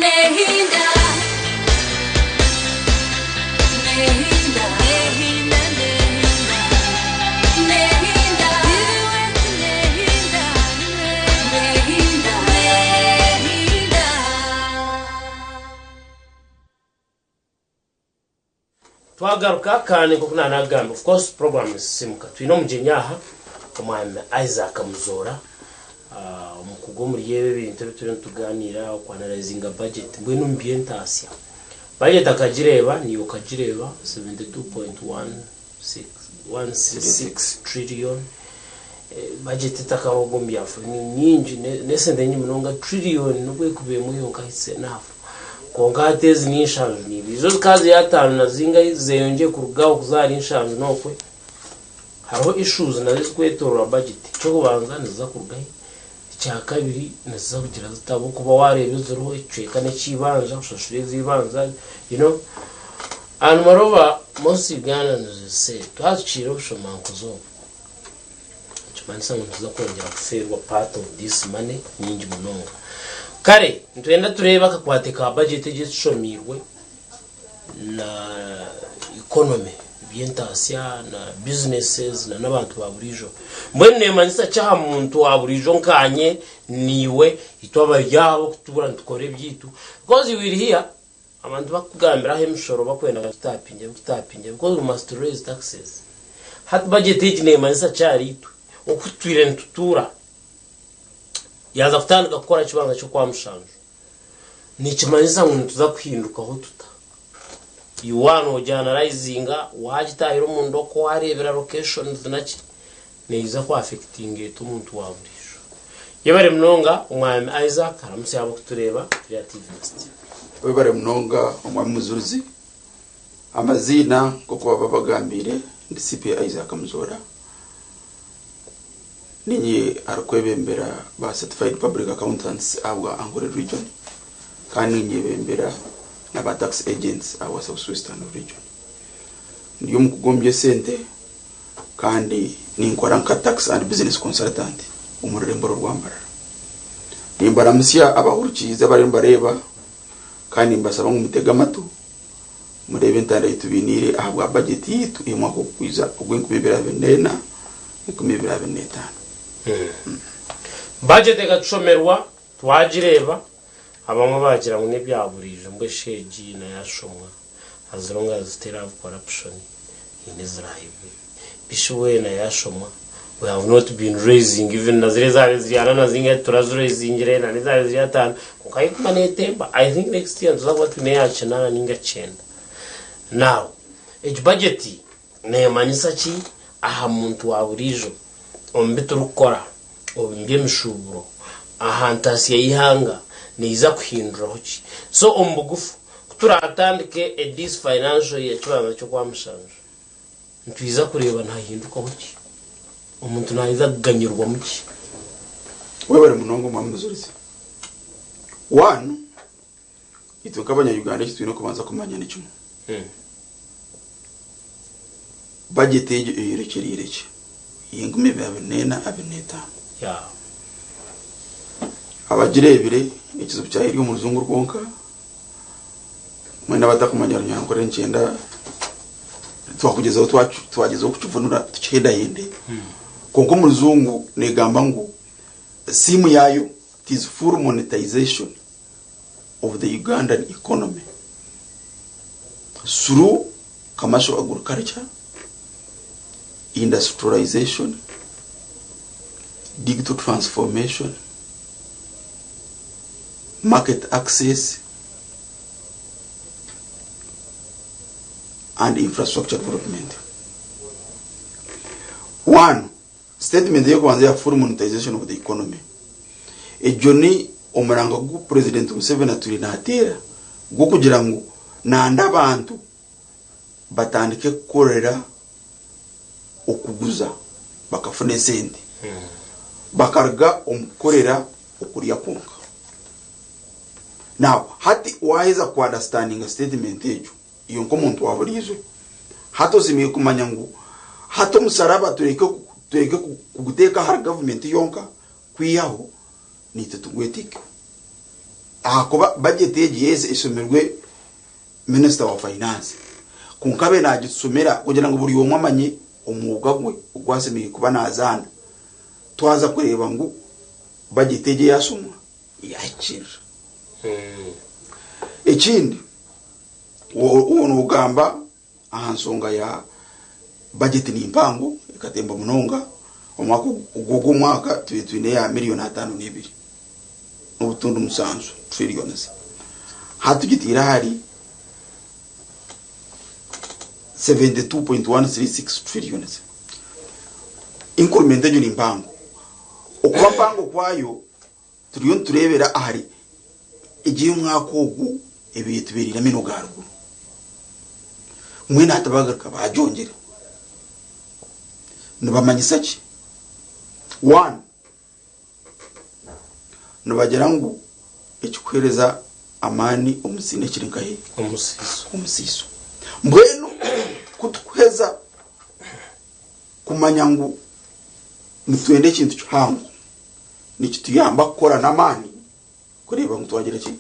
Nehinda Nehinda Nehinda Nehinda Nehinda Nehinda Nehinda. Twagaruka kandi nk'oku naanagamba, of course program Sisimuka. Twine omugyenyi aha, Omwami Isaac Muzoora, omukugu omuri ebi ebintu ebi turiyo nitugaaniira, oku analyzinga budget, mbwenu omu by'entaasya. Budget akagireeba, naiwe okagireeba, 72.16 trillion. Budget etakabahoga omu byafaayo ni nyingi, n'esente nyingi munonga, trillion n'obu erikuba emwe yonka it's enough. Kwonka hati ezi ni nshanju n'ibiri. Zo zikaba ziri ataano na zingahi zeyongyire kuruga aho kuza ahari nshanju n'okwe. Hariho issues nazo ezikwetorora budget. Eky'okubanza niziza kuruga hi? Ekyakabiri niziza kugira zita? Ahabw'okuba wareeba eziriho ekicweka n'eky'eibanja, kushashura ez'eibanja, you know. And moreover most Ugandans will say twazikiire obushomankuzi obu. Nikimanyisa ngu nituza kwongyera kufeerwa part of this money nyingi munonga. Kare nitwenda tureebe akakwate ka budget egi etushomiirwe na economy, eby'entaasya na businesses na n'abantu ba buriijo. Mbwenu neemanyisa ki aha muntu wa buriijo nkaanye, naiwe, itwe abari aha ab'okutuura nitukora ebyaitu because you will hear abantu bakukugambira aha emishoro bakwenda kutapinga kutapinga because we must raise taxes. Hati budget egi neemanyisa ki ahariitwe? Oku tutwire nitutuura yaaza kutandika kukora kibanga ky'okwa mushanju nikimanyisa ngu nituza kuhindukaho tuta? You waaba noogi-analyzinga waagitaahira omunda okwo waareebera locations naki, neija ku-affectinga eta omuntu wa buriijo? Yebare munonga Omwami Isaac aramutsya abarikutureeba turi aha TV Must. Webare munonga Omwami Mujurizi. Amaziina nk'oku baba bagambiire ndi CPA Isaac Muzoora. Niinye arikwebembera ba Certified Public Accountants ahabwa Ankole Region kandi ninyebembera na ba Tax Agents ahabwa South Western Region. Ndi omukugu omu by'esente kandi ninkora nka Tax and Business Consultant omu rurembo rwa Mbarara. Nimbaramutsya abahurikiize abariyo nibareeba kandi nimbashaba ngu mutege amatu mureebe entanda ei tubainiire ahabwa bajeti yaitu ey'omwaka ogurikwija ogw'enkumi ibiri abiri n'ena enkumi ibiri abiri n'etaano. Bajeti ekatushomerwa twagireeba, abamwe baagira ngu n'ebya buriijo mbwenu shi egi nayo yashomwa as long as teri corruption haine eziraahebwe. Bishi weena yashomwa we have not been raising even na ziriya ezabaire ziri ana na zingahi tituraziraizingire na n'ezabaire ziri ataano kwonka yo ekuma neetemba. I think next year nituza kuba twine eya kinaana ninga kyenda. Now egi budget neemanyisa ki aha muntu wa buriijo omu bi turikukora, omu by'emishuuburo, aha ntaasya y'eihanga neija kuhinduraho ki? So omu bugufu ku turaatandike this financial year ekibanza ky'okwa mushanju, Nitwija kureeba nihahindukaho ki? Omuntu naija kuganyirwamu ki? Webare munonga Omwami Mujurizi. One, itwe nk'abanya Uganda eki twine kubanza kumanya ni kimwe. Budget egyo eyorekyereire ki? Ey'enkumi ibiri abiri n'ena abiri n'etaano. Abagireebire ekizibu kyayo eri omu rujungu rwonka. Mwena abatakumanya Runyankore nikyenda twakugyezaho twagyezaho kukivunura tukihendahende kwonka omu rujungu negamba ngu theme yaayo it is full monetization of the Ugandan economy through commercial agriculture, industrialization, digital transformation, market access and infrastructure development. One, statement ey'okubanza ya full monetization of the economy. Egyo ni omuranga gu President Museveni atwire nateera gw'okugira ngu nanda abantu batandike kukorera okuguza bakafuna esente bakaruga omu kukorera okurya kwonka. Now hati waheza ku understandinga statement egyo iwe nk'omuntu wa buriijo hati osemeriire kumanya ngu hati omusaraba tureke tureke kuguteeka ahari gavumenti yonka kwihaho naitwe tugweteekeho. Ahakuba bajeti egi yes eshomirwe minisita wa finance kwonka abe nagitushomera kugira ngu buri omwe amanye omwoga gwe ogu ashemereire kuba nazaana. Twaza kureeba ngu bajeti egi eyashomwa yahikirira. Ekindi, waaba nogamba aha nshonga ya bajeti ni mpango ekatemba munonga, omwaka ogu omwaka tubaire twine eya miriyoni 52 n'obutundu 7 trillions. Hati tugiteire ahari 72.136 trillions. Increment egyo ni mpango. Okuba mpango kwayo turiyo nitureebera ahari egyo ey'omwaka ogu ebaire etubeereire amaino ga ruguru. Mbwenu hati baagaruka baagyongyera. Nibamanyisa ki? One, nibagira ngu ekikuheereza amaani omusine kiri nkahi? Omusiiso. Omusiiso. Mbwenu ku tukuheza kumanya ngu nitwenda ekintu kihango, nikituyamba kukora n'amaani kureeba ngu twagira ki?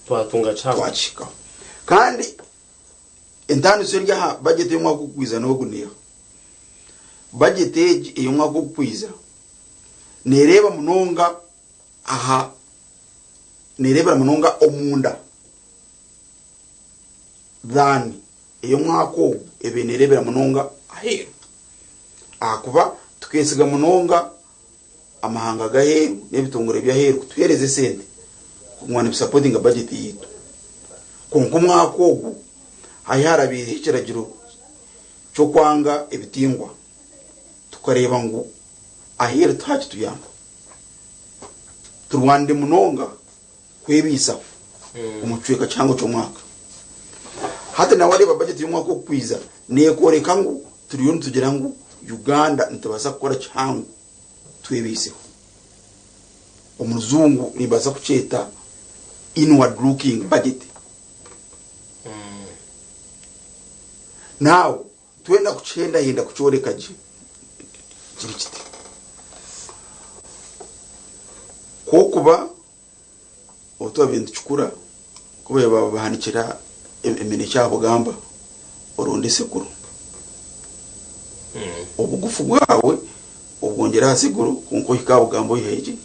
Twatunga kihango. Twakihikaho. Kandi entaaniso eri aha bajeti y'omwaka ogukwiza n'ogu neeha? Bajeti egi ey'omwaka ogukwiza neereeba munonga aha neereebera munonga omunda than ey'omwaka ogu ebaire neereebera munonga aheeru. Ahakuba tukeesiga munonga amahanga g'aheeru n'ebitongore by'aheeru kutuheereza esente kuguma nibisapotinga bajeti yaitu. Kwonka omwaka ogu hariho harabaireho ekiragiro ky'okwanga ebitingwa, tukareeba ngu aheeru tihakituyamba. Turwanire munonga kwebaisaho omu kicweka kihango ky'omwaka. Hati nawe wareeba bajeti y'omwaka ogukwiza neekworeka ngu turiyo nitugira ngu Uganda nitubaasa kukora kihango twebaiseho. Omu rujungu nimbaasa kukyeta inward looking budget. Now twenda kukihendahenda kukyoreka gye kiri kiti, ku okuba Obu twabaire nitukikura, ku baabaire babahanikira eminekye aha bugamba, oronde esekuru. Obugufu bwawe obwongyere aha sekuru kwonka ohike aha bugamba oiheyo ki?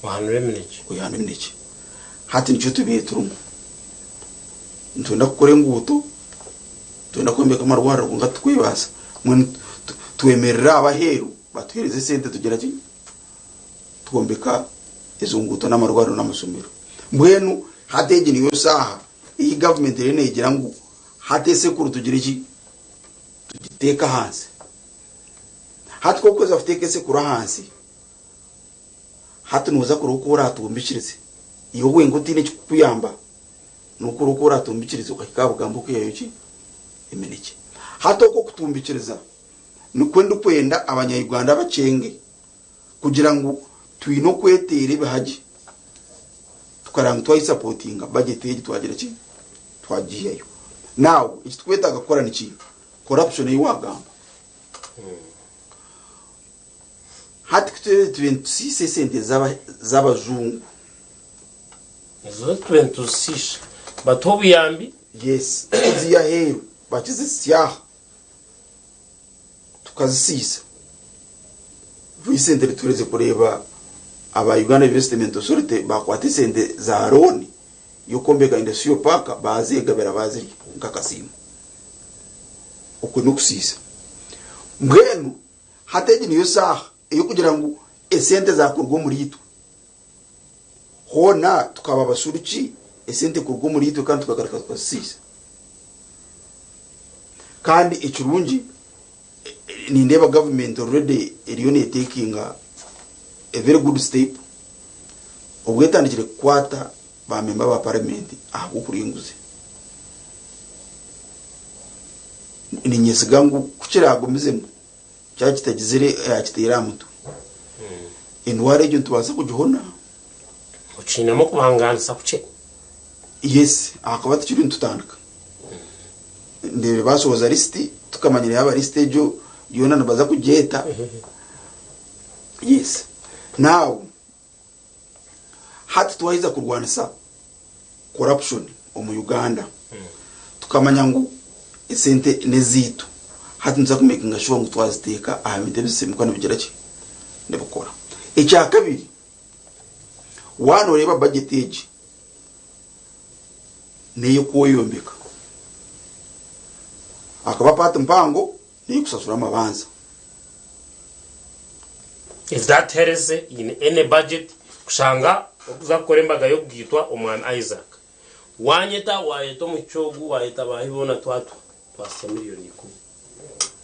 Ohanure eminekye. Oihanure eminekye. Hati nikyo tubaire turimu. Nitwenda kukora enguuto, nitwenda kwombeka amarwariro kwonka titukwebaasa. Mbwenu twemerere ab'aheeru batuheereze esente tugira ki? Twombeka ezo nguuto n'amarwariro n'amashomero. Mbwenu hati egi niyo shaaha ei gavumenti eriyo neegira ngu hati esekuru tugire ki? Tugiteeke ahansi. Hati ku orikuheza kuteeka esekuru ahansi, hati nooza kureba oku oraatumbikirize. Iwe wenka otaine ekirikukuyamba, n'okureba oku oraatumbikirize okahika aha bugamba okaihayo ki? Eminekye. Hati okwo okutumbikiriza nikwo ndikwenda Abanya-Uganda bakyenge. Kugira ngu twine okweteera ebihagi tukareba ngu twayisapotinga budget egi twagira ki? Twagiihayo. Now eki tukwetaaga kukora niki? Corruption ei wagamba. Hati ku tube tube nitusiisa esente z'abajungu. Ezo tube nituzisiisha. Batuhe obuyambi. Yes, tuziihe aheeru bakizisya aha. Tukazisiisa. Recently tuherize kureeba aba Uganda Investment Authority bakwata esente za loan y'okwombeka Industrial Park baazegabira baazirya nk'akasiimo. Okwo n'okusiisa. Mbwenu hati egi niyo shaaha ey'okugira ngu esente zaakuruga omuri itwe. Hoona tukaba abashuruki esente kuruga omuri itwe kandi tukagaruka tukazisiisa. Kandi ekirungi nindeeba gavumenti already eriyo netekinga a very good step obwo etandikire kukwata ba memba ba paramenti ahabw'okurya enguzi. Ninyesiga ngu ku kiragumizemu kyaba kitagizire eyakiteire aha mutwe, endwara egyo nitubaasa kugihona. Okiinemu okubangaanisa kukye? Yes, ahakuba tukiriyo nitutandika. Ndeebire baashohoza lisiti, tukamanyira yaaba lisiti egyo yoona nibaza kugyeta. Yes. Now, hati twaheza kurwanisa. corruption omu Uganda, tukamanya ngu esente n'ezaitu, hati nituza kumekinga sure ngu twaziteeka aha bintu ebizishemereire kuba nibigira ki? Nibikora. Ekyakabiri, waaba nooreeba budget egi, n'ey'okweyombeka. Ahakuba part mpango n'ey'okushashura amabanja. Is that heresy in any budget kushanga orikuza kukora embaga y'okugaitwa omwami Isaac wanyeta wayeta omushiki ogu wayeta baahi boona twatwa twasya miriyoni ikumi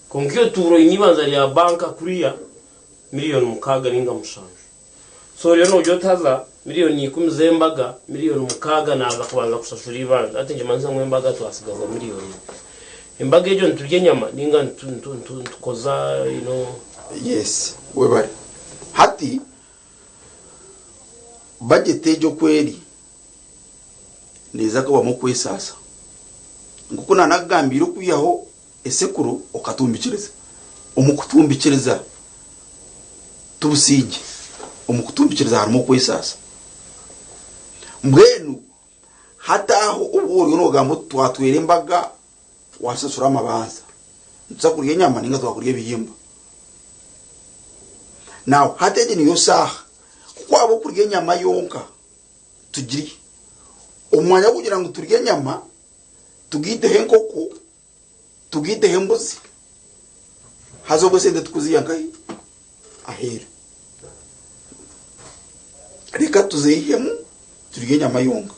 kwonka iwe otuura oine eibanza rya banka kuriya miriyoni mukaaga ninga mushanju so oriyo nogira oti haza miriyoni ikumi z'embaga miriyoni mukaaga naaza kubanza kushashura eibanja hati nikimanyisa ngu embaga twasigaza miriyoni embaga egyo niturya enyama ninga nitukoza you know. Yes webare. Hati budget egyo oku eri neeza kubamu okwesaasa. Nk'oku naanakugambiire okwihaho esekuru okatumbikiriza. Omu kutumbikiriza ti busingye, omu kutumbikiriza harimu okwesaasa. Mbwenu hati aho obu oriyo noogamba oti twatwera embaga Waashashura amabanja, nituza kurya enyama nainga twakurya ebihimba. Now hati egi niyo shaaha, ku kwaba okurya enyama yonka tugirye. Omu mwanya gw'okugira ngu turye enyama, tugaiteho enkoko, tugaiteho embuzi, haza obwo esente tukuziiha nkahi? Aheeru. Reka tuzeihemu turye enyama yonka.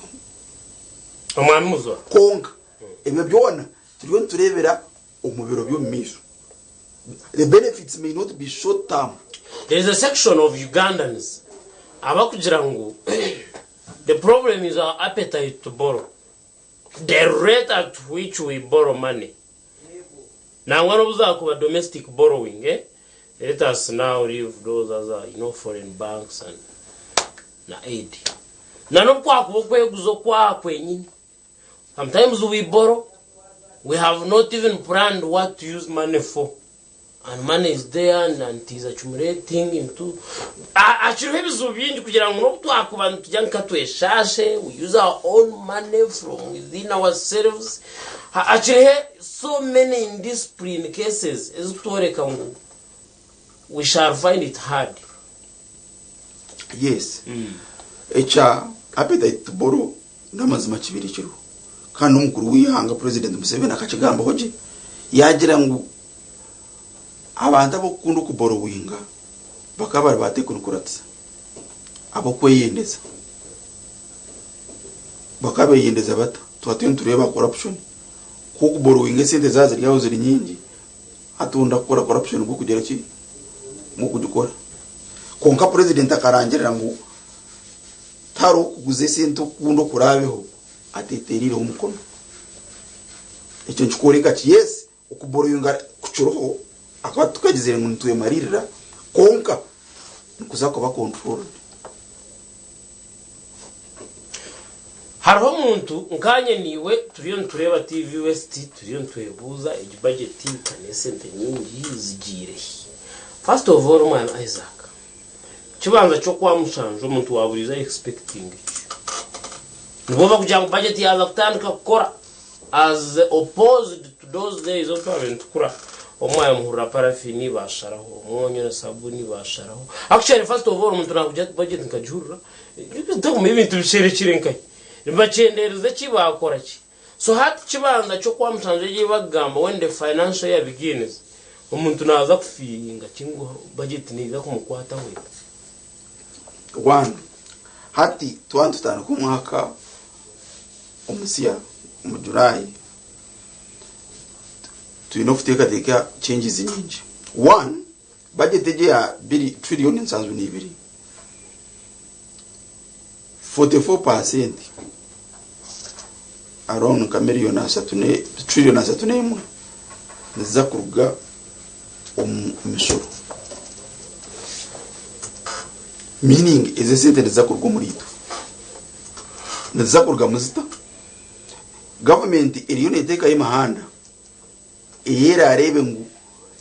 Omwami Muzwa. Kwonka Ebyo byona turiyo nitureebera omu biro by'omu maisho. The benefits may not be short term. There is a section of Ugandans abakugira ngu the problem is our appetite to borrow, the rate at which we borrow money nangwa n'obu zakuba domestic borrowing eh? Let us now leave those other you know, foreign banks and na aid na n'obu kwakuba okweguza okwaha kwenyini Sometimes we borrow, we have not even planned what to use money for and money is there and, and it is accumulating into hakiriho ebizibu bingi kugira ngu n'obu twakuba nitujya nka tweshashe we use our own money from within ourselves hakiriho so many indiscipline cases ezikutworeka ngu we shall find it hard. Yes. Ekya appetite to borrow N'amazima kibaire kiriho kandi n'omukuru w'eihanga Purezidenti Museveni akakigambaho gye yaagira ngu abantu abarikukunda okuborowinga bakaba bari ba tekinikuratisa ab'okweyendeza. Bakaba beyendeza bata? Twaba turiyo nitureeba corruption ku okuborowinga esente zaaba ziri aho ziri nyingi hati onde akukora corruption gw'okugira ki? Gw'okugikora. Kwonka Purezidenti akarangirira ngu Tihariho kuguza esente okundi okuraabeho ateetereireho omukono. Ekyo nikikworeka ki? Yes, okuboroyinga kukiriho ahakuba titukagizire ngu nitwemariirira, kwonka nikuza kuba controlled. Hariho omuntu nkaanye naiwe turiyo nitureeba TV West turiyo nitwebuuza egi budget ka n'esente nyingi zigiire hi? First of all omwana Isaac, Kibanza ky'okwamushanju omuntu wa buriijo ayi expecting ki? Nibwo bakugira ngu budget yaaza kutandika kukora as opposed to those days obu twabaire nitukura omwe amuhurira paraffin basharaho, omwonyo na sabuni basharaho. Actually first of all omuntu nakugira ati budget nkagihurira ntakumanya ebintu bisherekire nkahi. Nibakyendereza ki bakora ki? So hati kibanza ky'okwamushanju egi ei bakugamba when the financial year begins omuntu naaza kufiiringa ki ngu budget neija kumukwataho eta? One, hati twaba nitutandika omwaka omusya omu July, twine okuteekateeka changes nyingi. One, budget egi eya biri trillion nsanju n'ibiri, 44% around nka million ashatu ne trillion ashatu n'emwe niziza kuruga omu mishoro meaning ezo esente niziza kuruga omuri itwe niziza kurugamu zita gavumenti eriyo neteekayo emihanda ei eraareebe ngu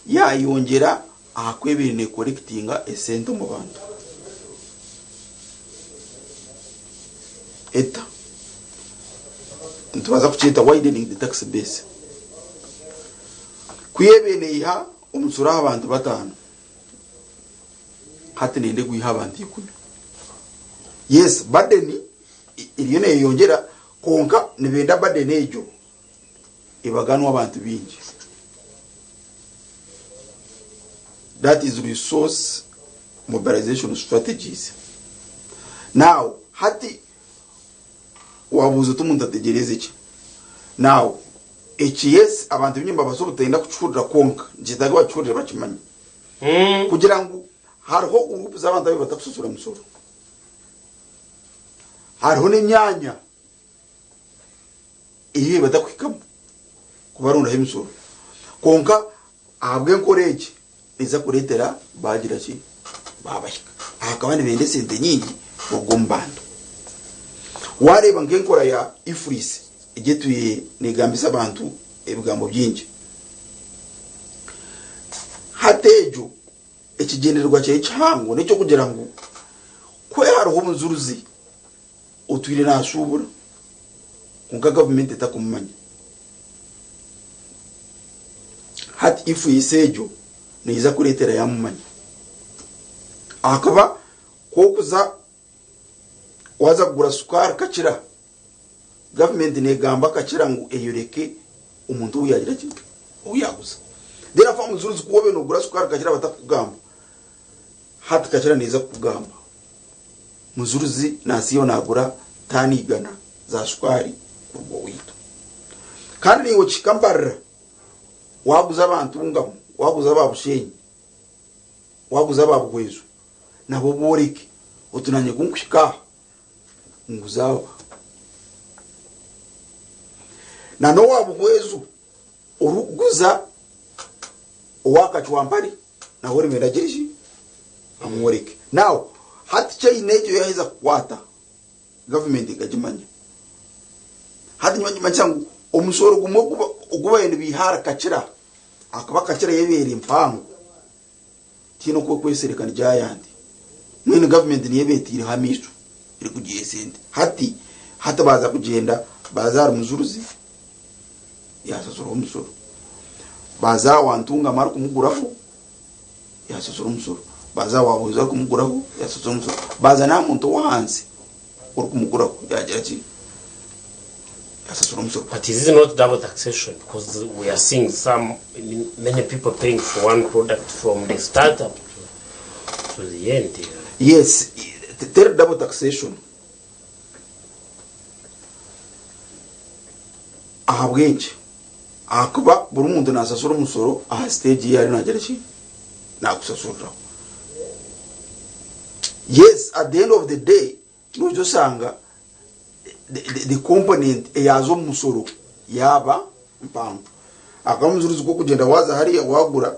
yaayongyera aha ku ebaire nekorekitinga esente omu bantu. Eta? Nitubaasa kukyeta widening the tax base. Ku ebaire neiha omusoro aha bantu batano, hati neyenda egwihe aha bantu ikumi. Yes, burden eriyo neyeyongyera kwonka nibenda burden egyo ebaganwe abantu baingi. That is resource mobilization strategies. Now, hati Wabuuza oti omuntu ategyereze ki? Now eki yes abantu baingi nibabaasa obutenda kukihurira kwonka nikyetaaga bakihurire bakimanye kugira ngu hariho group z'abantu abu batakushashura mushoro. Hariho n'emyanya ei batakuhikamu kubarondaho emishoro. Kwonka ahabw'enkora egi neeza kureetera baagira ki? Baabahika. Ahakuba nibenda esente nyingi kuruga omu bantu. Waareeba nk'enkora ya EFRIS egi etwire neegambisa abantu ebigambo bingi. Hati egyo ekigyendererwa kyayo kihango n'eky'okugira ngu ku hariho omujuruzi otwire naashuubura kwonka gavumenti etakumumanya. Hati EFRIS egyo neija kureetera yaamumanya. Ahakuba ku orikuza waaza kugura sukaari kakira, gavumenti neegamba kakira ngu eyoreke omuntu ou yaagira ki? Ou yaaguza. Therefore omujuruzi ku waabaire noogura sukaari kakira batakukugamba, hati kakira neija kukugamba. Mujuruzi nasiiba nagura taani igana za shukaari kuruga owaitu. Kandi naiwe kihika mbarira waguza aba Ntungamo, waguza aba Bushenyi, waguza aba Buhweju nabo oboreke oti nanye ku nkuhika aha nguze aba. Na n'owa Buhweju orikuguza owa Kacwampari nawe orimu agire ki? Amworeke. Now hati chain egyo yaheza kukwata gavumenti ekagimanya. Hati nibagimanyisa ngu omushoro gumwe ogu baabaire nibaiha ahari Kakira ahakuba Kakira yo ebaire mpango tihaine oku ekwesereka ni giant. Mbwenu gavumenti niyo eba etaireho amaisho erikugiha esente. Hati hati baaza kugyenda baaza ahari Mujuruzi yaashashuraho omushoro. Baaza aha wa Ntungamo arikumuguraho yaashashura omushoro. Baaza aha wa Buhweju arikumuguraho yaashashura omushoro. Baaza n'aha muntu ow'ahansi orikumuguraho yaagira ki? Yaashashura omushoro. But is it not double taxation because we are seeing some many people paying for one product from the start up to, to the end. Yes, teri double taxation. Ahabw'enki? Ahakuba buri muntu naashashura omushoro aha siteegi ei ariyo naagira ki? Naagushashuriraho. Yes, at the end of the day, noija oshanga the, the, the component eyaaza omu mushoro yaaba mpango. Ahakuba omujuruzi ku orikugyenda waaza hariya waagura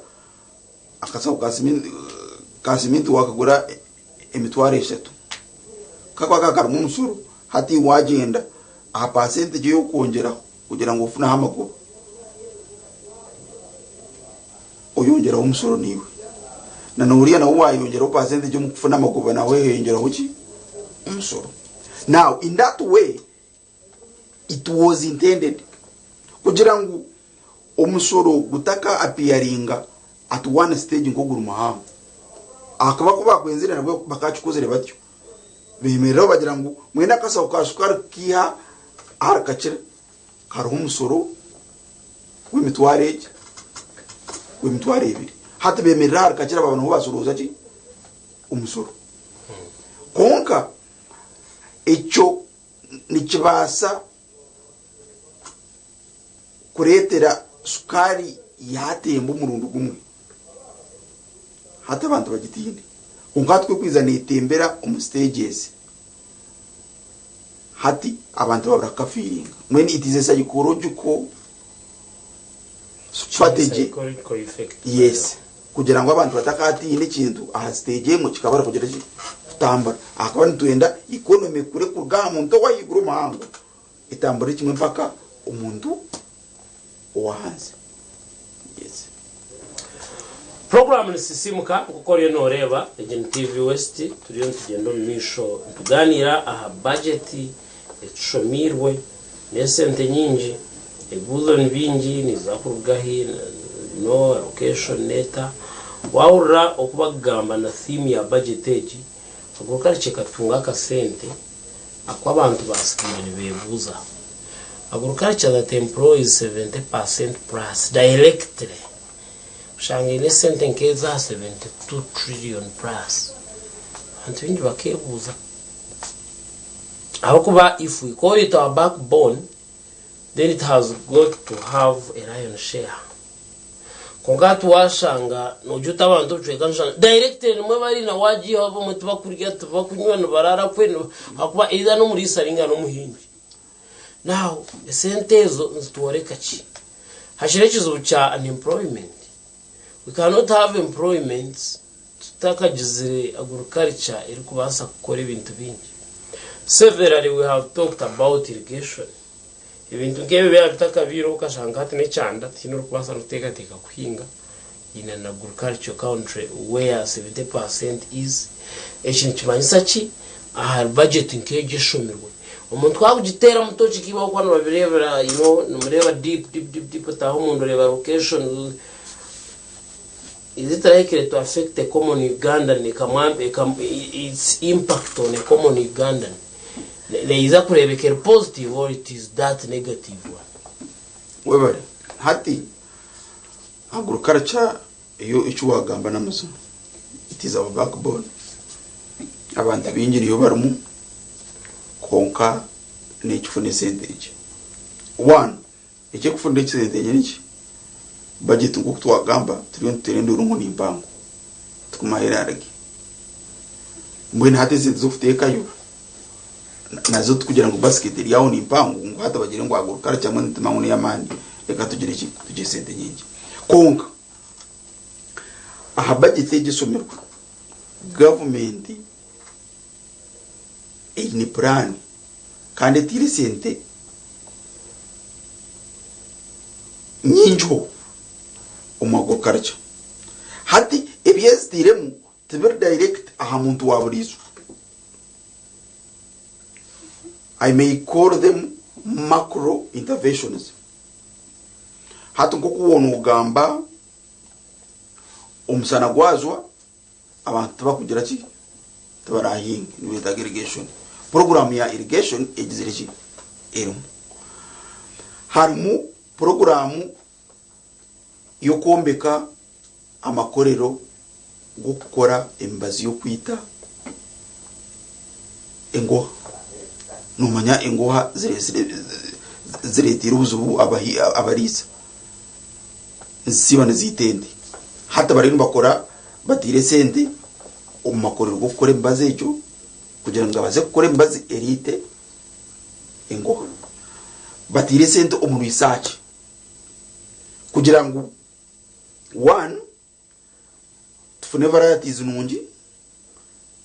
akashaho ka siminti, ka siminti waakagura emitwaro eshatu, kakuba kaaba karimu omushoro, hati waagyenda aha percentage ei orikwongyeraho kugira ngu ofuneho amagoba, oyongyeraho omushoro naiwe. Na n'oriya nawe waayongyeraho percentage omu kufuna amagoba nawe oyongyeraho ki? Omushoro. Now in that way, it was intended kugira ngu omushoro gutaka appearinga at one stage nk'oguri muhango. Ahakuba ku baakwenzire nabwo bakaakikozire batyo. Beemereraho bagira ngu mwine akashaho ka shukaari kukiiha ahari Kakira kariho omushoro gw'emitwaro egi, gw'emitwaro ebiri. Hati beemerera ahari Kakira baaba niho baashorooza ki? Omushoro. Kwonka ekyo nikibaasa kureetera sukaari yaatemba omurundi gumwe hati abantu bagitiine. Kwonka hati ku erikwija neetembera omu stages, hati abantu babura kukafiiringa. Mbwenu it is a psychological strategy. Psychological effect. Yes. Kugira ngu abantu batakaatiina ekintu aha siteegi emwe kikabura kugira ki? Kutambura. Ahakuba nitwenda economy ekure kuruga aha muntu ow'ahaiguru omuhango etamburire kimwe mpaka omuntu ow'ahansi. Yes. Puroguraamu nisisiimuka nk'oku oriyo nooreeba, egi ni TV West, turiyo nitugyenda omu maisho nitugaaniira aha bajeti etushomiirwe. N'esente nyingi. Ebibuuzo ni bingi, niziza kuruga hi, no allocation n'eta. Waahurira oku bakugamba na theme ya budget egi, Agriculture ekatunga akasente aku abantu baatsigaire nibeebuuza. Agriculture that employs 70% plus directly, oshanga eine esente nk'eza 72 trillion plus. Abantu baingi bakeebuuza. Ahabw'okuba if we call it our backbone, then it has got to have a lion share. Kwonka hati washanga nogira oti abantu obucweka noshanga directly nimwe bari na wagiihaho abamwe tibakurya tibakunywa nibarara kwe ahakuba either n'omuriisa ninga n'omuhingi. Now esente ezo nizitworeka ki? Hakiri ekizibu kya unemployment. We cannot have employment tutakagizire agriculture erikubaasa kukora ebintu bingi. Severally we have talked about irrigation. Ebintu nk'ebyo byaba bitakabaireho okashanga hati n'ekyanda tihaine orikubaasa n'okuteekateeka kuhinga in an agricultural country where 70% is. Eki nikimanyisa ki ahari budget nk'egyo eshomirwe? Omuntu ku akugiteeramu toki kiiba ahabw'okuba nibabireebera you know, nimureeba deep deep deep deep otaaha omunda oreeba location Is it likely to affect a common Ugandan ekamwambi ekam its impact on a common Ugandan neyiza kurebeka eri positive or it is that negative one? Webare. Hati agriculture eyo eki wagamba n'amazima it is our backbone. Abantu baingi niyo barimu kwonka nekifuna esente nkye. One, Eky'okufuna esente nkye niki? Budget nk'oku twagamba turiyo nituteera enduuru ngu ni mpango tikumanya eraarugye. Mbwenu hati esente z'okuteekayo nazo tikugira ngu basket eri aho ni mpango ngu hati bagire ngu agriculture mbwenu nitumanya ngu n'ey'amaani reka tugire ki tugire esente nyingi. Kwonka aha budget egi eshomirwe gavumenti eine puraani kandi etaire esente nyingiho omu agriculture. Hati ebi ezitairemu tibiri direct aha muntu wa buriijo. I may call them macro interventions. Hati nk'oku waaba noogamba omushana gwajwa Abantu tibakugira ki? Tibarahinge, nibetaaga irrigation. Puroguraamu ya irrigation egizire ki? Erimu. Harimu puroguraamu y'okwombeka amakorero g'okukora emibazi y'okwita engoha. Noomanya engoha zireeteire obuzibu abariisa. Nizisiiba niziita ente. Hati bariyo nibakora bataire esente omu makorero g'okukora emibazi egyo kugira ngu gabaase kukora emibazi eraite engoha. Bataire esente omu research kugira ngu one tufune varieties nungi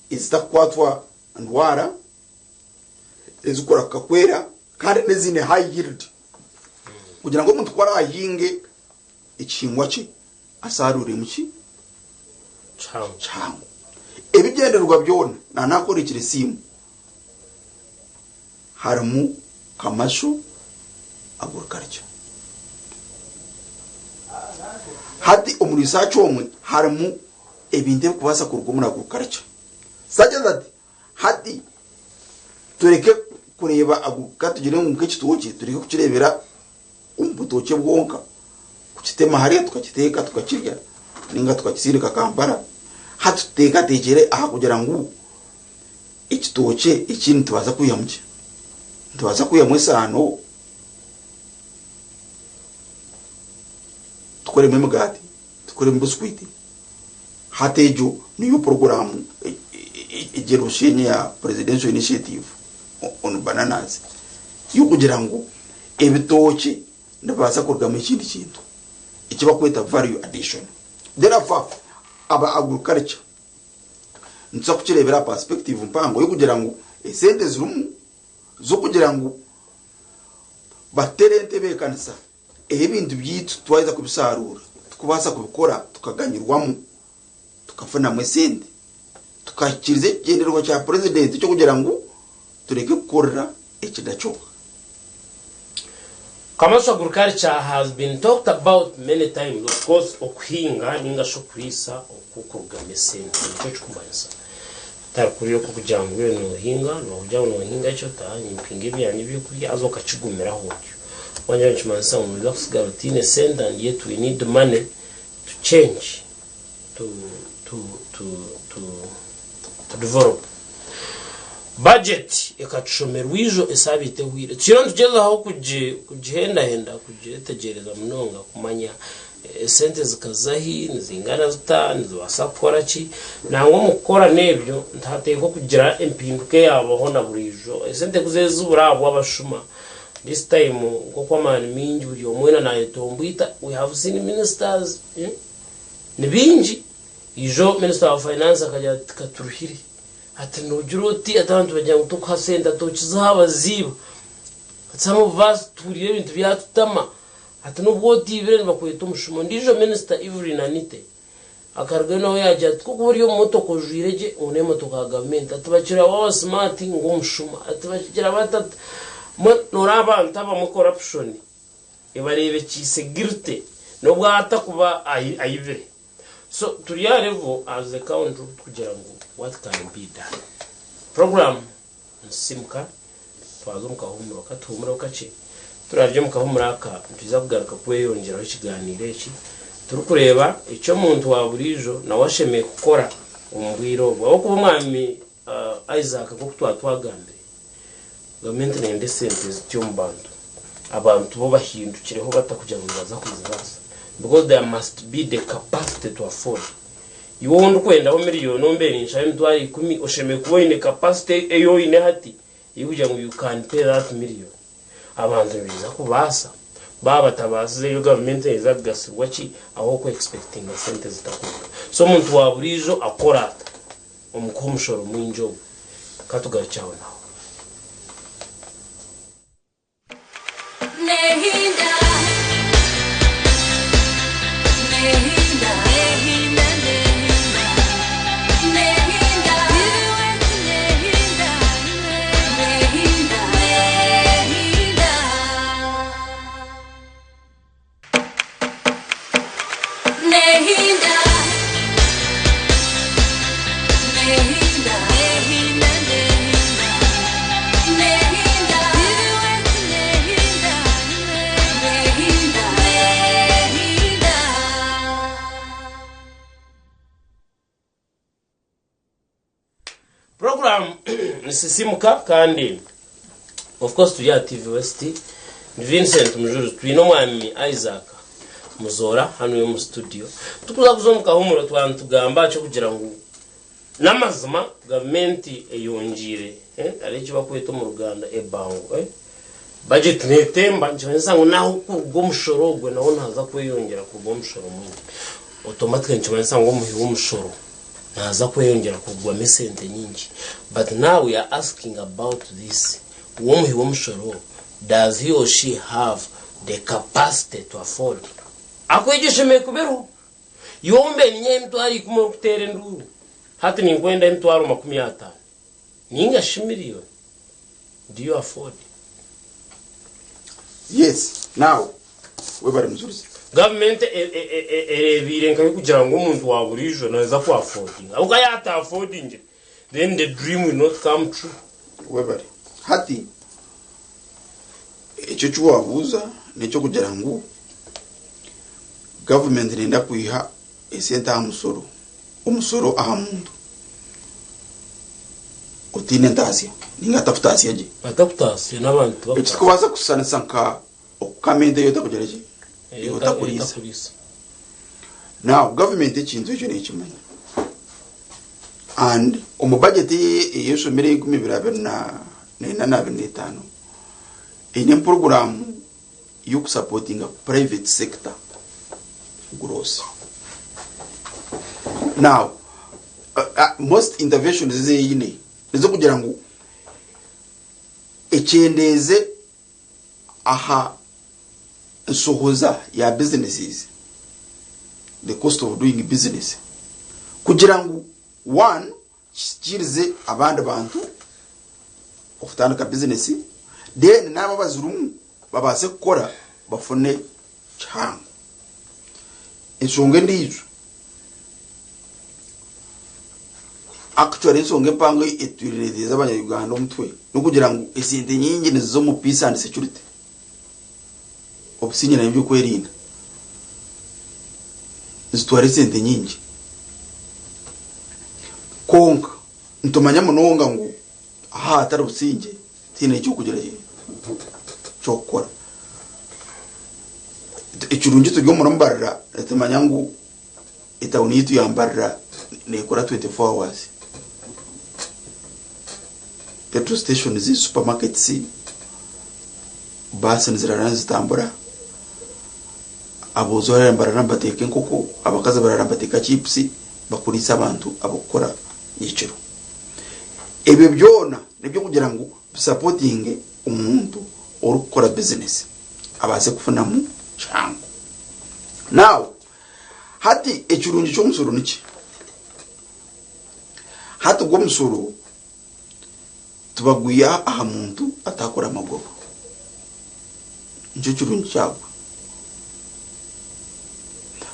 ezitakukwatwa ndwara, ezikurahuka kwera kandi n'eziine high yield kugira ngu omuntu ku araahinge ekihingwa kye asaaruuremu ki? Kihango. Kihango. Ebigyendererwa byona naanaakorekire esiimu harimu kamasho agriculture. Hati omu research omwe harimu ebintu ebikubaasa kuruga omuri agriculture such that hati tureke kureeba ka tugire ngu nk'ekitookye tureke kukireebera omu butookye bwonka, kukitema hariya tukakiteeka tukakirya ninga tukakisindika Kampala, hati tuteekateekyere aha kugira ngu ekitookye eki nitubaasa kwihamu ki? Nitubaasa kwihamu esaano tukoremu emigaati, tukoremu bisikwiti. Hati egyo niyo puroguraamu egi eri bushenyi ya Presidential Initiative on Bananas y'okugira ngu ebitookye nibibaasa kurugamu ekindi kintu eki barikweta value addition. Therefore, aba agriculture nituza kukireebera aha perspective mpango y'okugira ngu esente zirimu z'okugira ngu batere entebeekanisa ey'ebintu byaitu twaheza kubisaaruura tukubaasa kubikora tukaganyirwamu tukafunamu esente tukahikiiriza ekigyendererwa kya purezidenti eky'okugira ngu tureke kukorera ekida kyonka. Commercial agriculture has been talked about many times, of course okuhinga ninga shi okuriisa okukurugamu esente nikyo kikumanyisa hatari kuriya okukugira ngu iwe nohinga nibakugira ngu nohinga ki oti haa nimpinga ebyangye ebyokurya haza okakigumiraho otyo wagira nikimanyisa ngu noija kusigara otiine sente and yet we need money to change to to to to to develop. Budget ekatushomerwa ijo esaabiiti ehweire. Tukiriyo nitugyezaho kugihendahenda, kugyetegyereza munonga kumanya esente zikaza hi, nizingana zita, nizibaasa kukora ki. Nangwa omu kukora n'ebyo nihateekwa kugira empinduka eyaabaho na buriijo. Esente ku zirikuzibura ahabw'abashuma, this time nk'oku amaani maingi buri omwe weena naayetomboita, we have seen ministers, ni baingi. Ijo minisita wa finance akagira ati katuruhire. Ati nogira oti ati abantu bagira ngu tokuha sente ati okizeho abaziiba. Ati some of us tuhuriire ebintu byatutama. Ati nobu otiibire nibakweta omushuma. Ondiijo minisita Evelyn Anite akarugayo nawe yaagira ati kokuba ori omu motoka ojwaire gye ngu n'emotoka ya gavumenti. Ati bakira waaba smart ngu omushuma. Ati bakigira bata ati mbwenu noreeba abantu abamwe corruption ebareebekiise guilty nobu atakuba ayibire. So turi aha level as a country obu tukugira ngu what can be done. Program nisisimuka twaza omu kahuumuro katuhuumureho kakye, turarugye omu kahuumuro aka nitwiza kugaruka kweyongyeraho ekiganiiro eki turikureeba eki omuntu wa buriijo nawe ashemereire kukora omu bwire obu. Ahabw'okuba omwami Isaac nk'oku twaba twagambire, gavumenti neyenda esente ziti omu bantu, abantu bo bahindukireho bata kugira ngu nibaza kuzibaasa because there must be the capacity to afford. Iwe ou ndikwendaho miriyoni ombeire ninshaba emitwaro ikumi, oshemereire kuba oine capacity ei oine hati ey'okugira ngu you can pay that million. Abantu nibaija kubaasa, baaba batabaasize yo gavumenti neija kugasirwa ki ahabw'oku expectinga sente zitakuruga. So omuntu wa buriijo akore ata? Omu kuha omushoro mwingi ogu. Ka tugarukye aho naho. Nehinda, nehinda, nehinda, nehinda, nehinda, nehinda, nehinda, nehinda. Nehinda, nehinda, nehinda, nehinda, nehinda, nehinda, nehinda. Program nisisimuka kandi of course turi aha TV West ni Vincent Mujurizi twine omwami Isaac Muzoora hanu omu studio tukuza kuza omu kahumuro twaba nitugamba aha ky'okugira ngu n'amazima gavumenti eyongiire eh, hariho eki bakweta omu Ruganda ebango eh, budget netemba nikimanyisa ngu nahu kuruga omushoro ogwe naho nihaza kweyongyera kuruga omushoro mwingi automatically nikimanyisa ngu omuhi w'omushoro Naaza kweyongyera kugwamu esente nyingi but now we are asking about this womuhi womushoro does he or she have the capacity to afford? Akwegyo eshemereire kuba eriho. Iwe ombe ninyeha emitwaro ikumi orikuteera enduuru hati ninkwenda emitwaro 50 ninga shi miriyoni do you afford? Yes now webare mujurizi. Gavumenti ereebeire nka y'okugira ngu omuntu wa buriijo naija ku affordinga ahabw'okuba yaaba ata affordingire then the dream will not come true. Webare. Hati ekyo eki wabuuza n'ekyokugira ngu gavumenti neyenda kwiha esente aha musoro, omusoro aha muntu otaine ntaasya ninga atakutaasya gye. Atakutaasya n'abantu Eki tibakutaasya. tikubaasa kushushanisa nka okukama ente ei otakugira ki? Ei otakuriisa. Otakuriisa. Now gavumenti ekintu ekyo nekimanya and omu budget eyeshomire enkumi ibiri abiri na nena na abiri n'etaano eine puroguraamu y'okusapotinga private sector growth. Now most interventions ezi eine nez'okugira ngu ekyendeeze aha nshohoza ya businesses, the cost of doing business, kugira ngu one kisikirize abandi bantu okutandika bizinesi then n'abo abazirimu babaase kukora. bafune kihango. Enshonga endiijo, actually enshonga empango etwire neteeza abanya-Uganda omutwe n'okugira ngu esente nyingi niziza omu peace and security, obusingye n'eby'okwerinda nizitwara esente nyingi. Kwonka nitumanya munonga ngu aha hatari busingye tihaine eky'okugira ki ky'okukora. Ekirungi turi omuri Mbarara nitumanya ngu etawuni yaitu ya Mbarara neekora 24 hours. Petrol stations, supermarkets, baasi niziraara nizitambura, aboojo baraara nibarara nibateeka enkoko, abakazi baraara nibateeka chipusi bakuriise abantu ab'okukora nyekiro. Ebyo byona n'eby'okugira ngu bisapotinge omuntu orikukora bizinesi abaase kufunamu kihango. Now hati ekirungi ky'omushoro niki? Hati ogwo omushoro tibagwiha aha muntu atakora magoba. Nikyo kirungi kyagwo.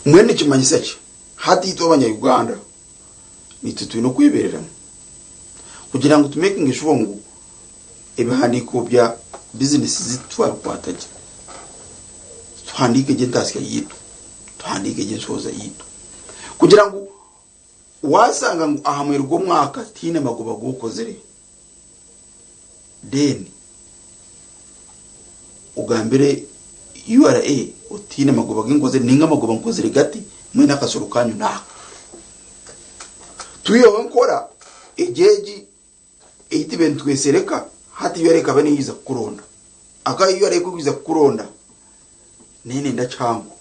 Mbwenu nikimanyisa ki? Hati itwe abanya Uganda Naitwe twine okwebereramu kugira ngu tumekinge shuwa ngu ebihandiiko bya bizinesi zaitu twabikwata gye. Tuhandiike gye entaasya yaitu, tuhandiike gye enshohoza yaitu kugira ngu waashanga ngu aha muheru gw'omwaka tihaine magoba agu okozire, then ogambire URA oti tihaine magoba agu nkozire nainga amagoba nkozire gati mbwenu akasoro kanyu naaka. Twiheho enkora egyo egi ei tubaire nitwesereka hati URA ekaba neija kukuronda. Ahakuba URA ku erikwija kukuronda neyo nenda kihango.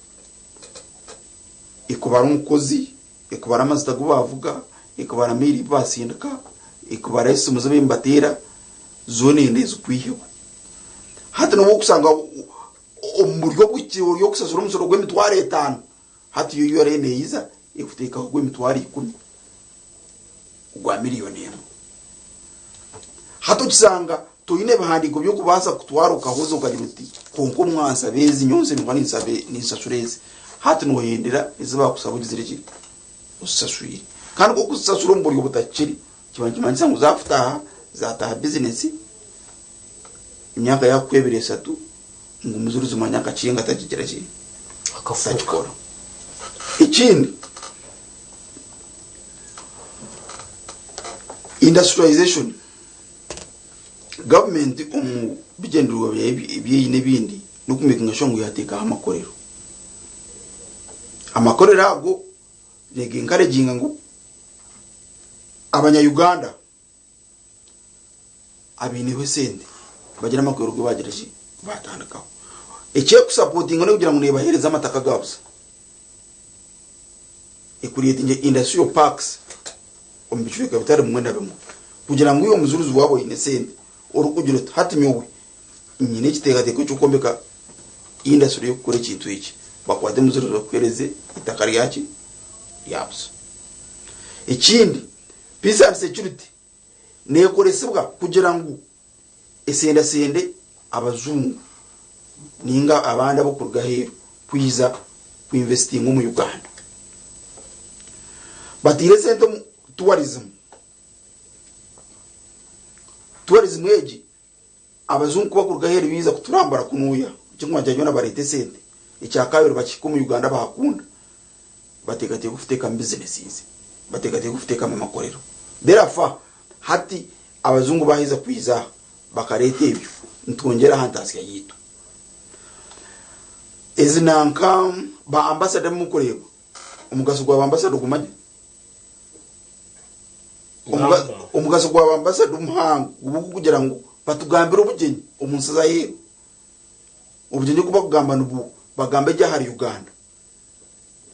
Ekubara omukozi, ekubara amajuta agu baavuga, ekubara mail ei baasindika, ekubara esimu ezi bariyo nibateera, zoona enda ezikwiheho. Hati n'obu orikushanga omu buryo obuhikire ori okusasura omushoro gw'emitwaro etaano, hati yo URA neija ekuteekaho ogw'emitwaro ikumi, ogwa miriyoni emwe. Hati okishanga toine bihandiiko by'okubaasa kutwara okahoza okagira oti kwonka omwansaba ezi nyowe nshemeriire kuba ninsashura ezi. Hati nohendera ezi baakushaba ogizire ki? Ozisashwire. Kandi ku orikuzisashura omu buryo butahikire kiba nikimanyisa ngu zaakutaaha zaataaha bizinesi emyaka yaakuhwa ebiri eshatu ngu omujulizi manya akakinga takigira ki? Akafuuka. Takikora. Ekindi Industrialization, Gavumenti omu bigyendererwa byayo ebi eine ebindi n'okumekinga shuwa ngu yateekaho amakorero. Amakorero ago nigenkareginga ngu abanya Uganda abaineho esente bagire amakorero agu bagira ki batandikaho. Ekyekusapotinga n'okugira ngu nebaheereza amataka aga busa. Ecreatinge industrial parks omu bicweka bitari bimwe na bimwe kugira ngu iwe omujuruzi waaba oine sente orikugira oti hati nyowe nyine ekiteekateeko ky'okwombeka industry y'okukora ekintu eki, bakwate omujuruzi bakuheereze eitaka ryaki rya busa. Ekindi, peace and security neekoresibwa kugira ngu esendasende abajungu ninga abandi abarikuruga aheeru kwija ku investinga omu Uganda. Bataire esente omu tourism. Tourism egi abajungu ku bakuruga aheeru baija kuturambura kunuya, ekirikumanyisa ngu boona bareeta esente. Ekyakabiri bakihika omu Uganda bahakunda, bateekateeka kuteekamu businesses, bateekateeka kuteekamu amakorero. Therefore hati Abajungu baaheza kwija aha bakareeta ebyo, nitwongyera aha ntaasya yaitu. Ezi nanka ba ambasada abu murikureeba, omugasho gwa ba ambasada ogumanya? Ngamba. Omugasho gwa ba ambasada omuhango guba ogw'okugira ngu batugambire obugyenyi omu nsi z'aheeru. Obugyenyi oku bakugamba nibu bagamba eby'ahari Uganda.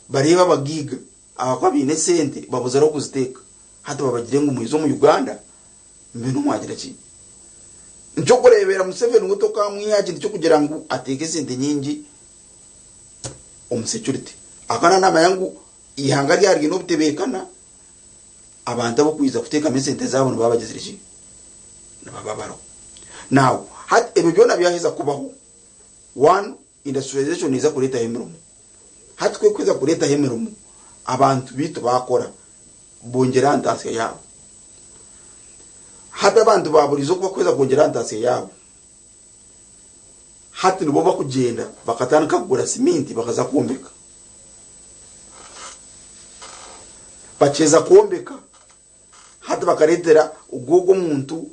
Bareebe abagaiga ahakuba baine esente babuzire ah'okuziteeka. Hati babagire ngu mwije omu Uganda mbwenu mwagira ki? Nikyo okureebera Museveni we tokamwiha aha kintu ky'okugira ngu ateeke esente nyingi omu security. Ahakuba naaba naamanya ngu eihanga ryaba riine obutebeekana, abantu ab'okwija kuteekamu esente zaabo nibaba bagizire ki? Nibaba bariho. Now hati ebyo byona byaheza kubaho, one. Industrialization neeza kureetaho emirimo. Hati ku erikuheza kureetaho emirimo, abantu baitu baakora, bongyera aha ntaasya yaabo. Hati abantu ba buriijo ku bakuheza kwongyera aha ntaasya yaabo, hati nibo bakugyenda bakatandika kugura siminti bakaza kwombeka. Bakiheza kwombeka, hati bakareetera ogwo ogwo omuntu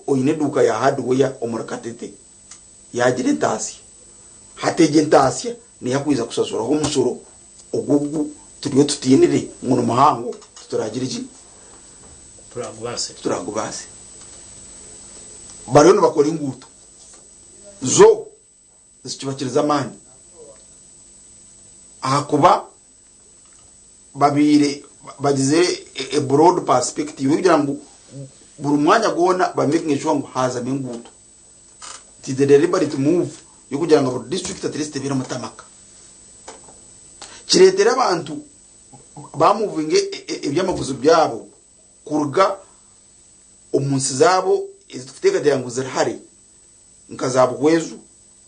oine eduuka ya hardware omuri Katete yaagira entaasya. Hati egyo entaasya niyo akwija kushashuraho omushoro ogwo ogu turiyo tutiinire ngu ni muhango tituragire ki? Tituragubaase. Bariyo nibakora enguuto zo zikibakirize amaani ahakuba babaire bagizire a broad perspective yokugira ngu buri mwanya gwona ba making sure ngu hazamu enguuto. It is a deliberate move yokugira ngu buri district at least ebeeremu tamaka. Kireetere abantu bamuvinga ebyamaguzi byabo kuruga omu nsi zaabo ezi turikuteekateeka ngu ziri hare nka za Buhweju,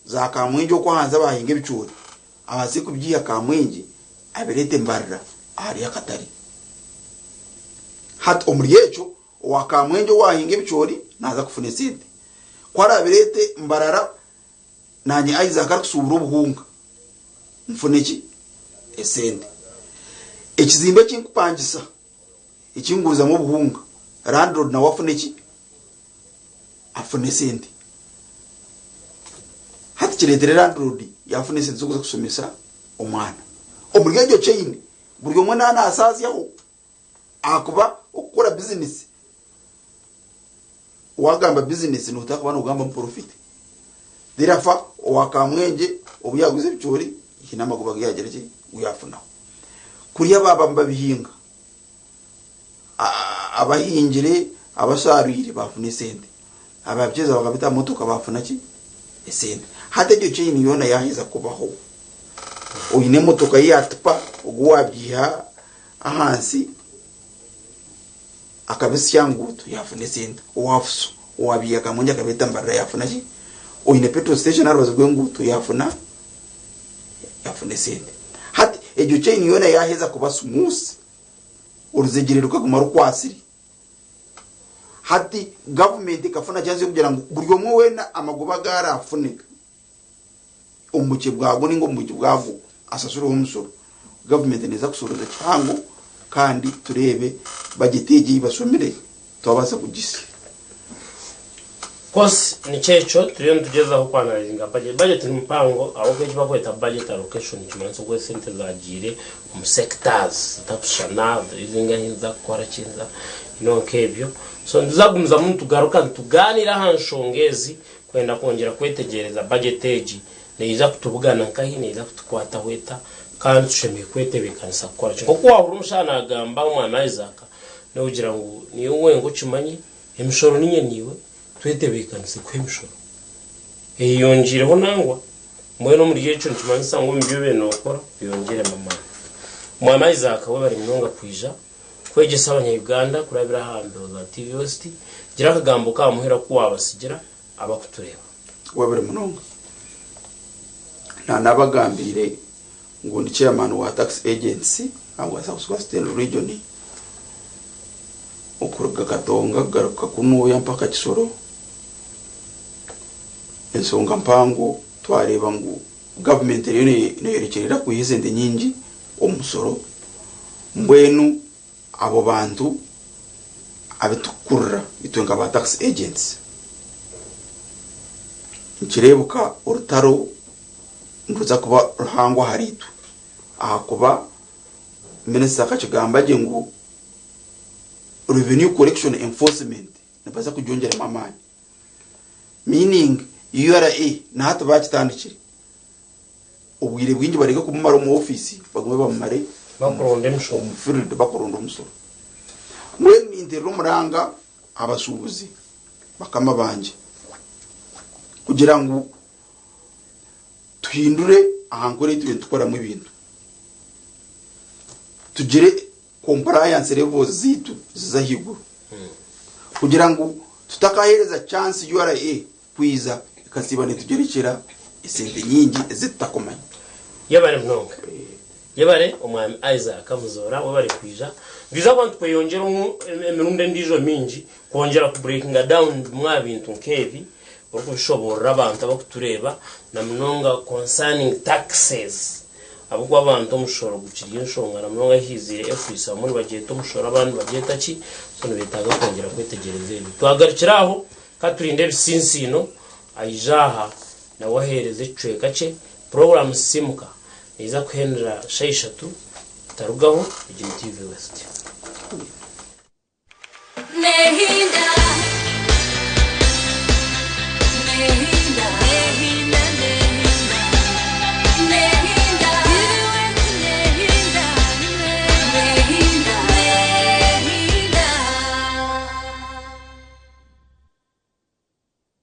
za Kamwengye okwo ahansi abahinga ebicoori abaase kubyiha Kamwengye abireete Mbarara ahari akatare. Hati omuri ekyo owa Kamwengye owahinga ebicoori naaza kufuna esente. Ku araabireete Mbarara naanye Isaac arikusuubura obuhunga nfune ki? Esente. Ekizimbe eki nkupangisa eki ngurizamu obuhunga landlord nawe afune ki? Afune esente. Hati kireetere landlord yaafuna esente z'okuza kushomesa omwana. Omuri egyo chain buri omwe naaba naasaasyaho ahakuba okukora bizinesi waagamba bizinesi nooteekwa kuba noogambamu porofiti. Therefore owa Kamwengye obu yaaguza ebicoori haine amagoba agu yaagira ki? Agu yaafunaho. Kuriya baaba nibabihinga, abahingire, abasharwire baafuna esente, ababikyeza bakabita aha motoka baafuna ki? Esente. Hati egyo chain yoona yaaheza kubaho, oine emotoka ye ya tipa ogu waagiiha ahansi akabitsya aha nguuto yaafuna esente, owa fuso owaabiiha Kamwengye akabireeta Mbarara yaafuna ki? Oine petrol station aha rubaju rw'enguuto yaafuna yaafuna esente. Hati egyo chain yoona yaaheza kuba smooth, oruzegyere rukaguma rukwatsire, hati gavumenti ekafuna chance y'okugira ngu buri omwe weena amagoba agu araafune omu bukye bwago ninga omu bwingi bwago asasureho omushoro. Gavumenti neeza kushoroza kihango kandi tureebe bajeti egi ei bashomire twabaasa kugisya. Course nikyo ekyo turiyo nitugyezaho ku analyzinga budget. Budget ni mpango ahabw'okuba eki barikweta budget allocation nikimanyisa oku esente zagiire omu sectors zitakushushana, ezi niza kukora ki, you know nk'ebyo. So nituza kugumizamu nitugaruka nitugaaniira aha nshonga ezi Kwenda kwongyera kwetegyereza bajeti egi neija kutubugana nkahi, neija kutukwataho eta, kandi tushemereire kwetebeekanisa kukora ki? Nk'oku waahurira omushaija naagamba omwana Isaac, n'okugira ngu niiwe wenka okimanye, emishoro niinye naiwe, twetebeekanise kuha emishoro. Eyeyongyeireho nangwa, mbwenu omuri ekyo nikimanyisa ngu omu bi obaire nookora oyongyeremu amaani. Omwana Isaac webare munonga kwija. Kwegyesa abanya-Uganda kurabira aha mbeho za TV West, gira akagambo k'aha muheru aku waabatsigira abakutureeba. Webare munonga. Nanabagambiire ngu ndi chairman wa tax agents ahabwa South Western Region okuruga Katonga kugaruka kunuya mpaka Kisoro. Ensonga mpango twareeba ngu government eriyo neyorekyerera kwiha esente nyingi omu musoro. Mbwenu abo bantu abu turikukurira itwe nka ba tax agents, nikireebeka orutaro niruza kuba ruhango ahariitwe ahakuba minisita akakigamba gye ngu revenue collection enforcement nibaza kugyongyeramu amaani. Meaning URA na hati baakitandikire. Obwire bwingi bareke kumumara omu ofiisi bagume bamumare Bakuronda emishoro. omu field bakuronda omusoro. Mbwenu ninterera omuranga abashuubuzi bakama bangye kugira ngu tuhindure aha nkora ei turiyo nitukoramu ebintu. Tugire compliance levels zaitu zize ahaiguru kugira ngu tutakaheereza chance URA kwija ekasiiba netugyerekyera Esente nyingi ezi tutakumanya. Yebare munonga. Yebare Omwami Isaac Muzoora webare kwija. Nitwija kuba nitukweyongyera omu emirundi endiijo mingi kwongyera ku breakinga down bimwe aha bintu nk'ebi orikubishoboorora abantu abarikutureeba na munonga concerning taxes ahabw'okuba abantu omushoro gukiri enshonga na munonga ahu haiziire EFRIS abamwe nibagyeta omushoro abandi nibagyeta ki so nibetaaga kwongyera kwetegyereza ebyo. Twagarukira aho ka turinde ebitsintsiino aije aha nawe aheereze ekicweka kye. Puroguraamu Sisiimuka neija kuhendera shaaha ishatu tarugaho, egi ni TV West. Nehinda.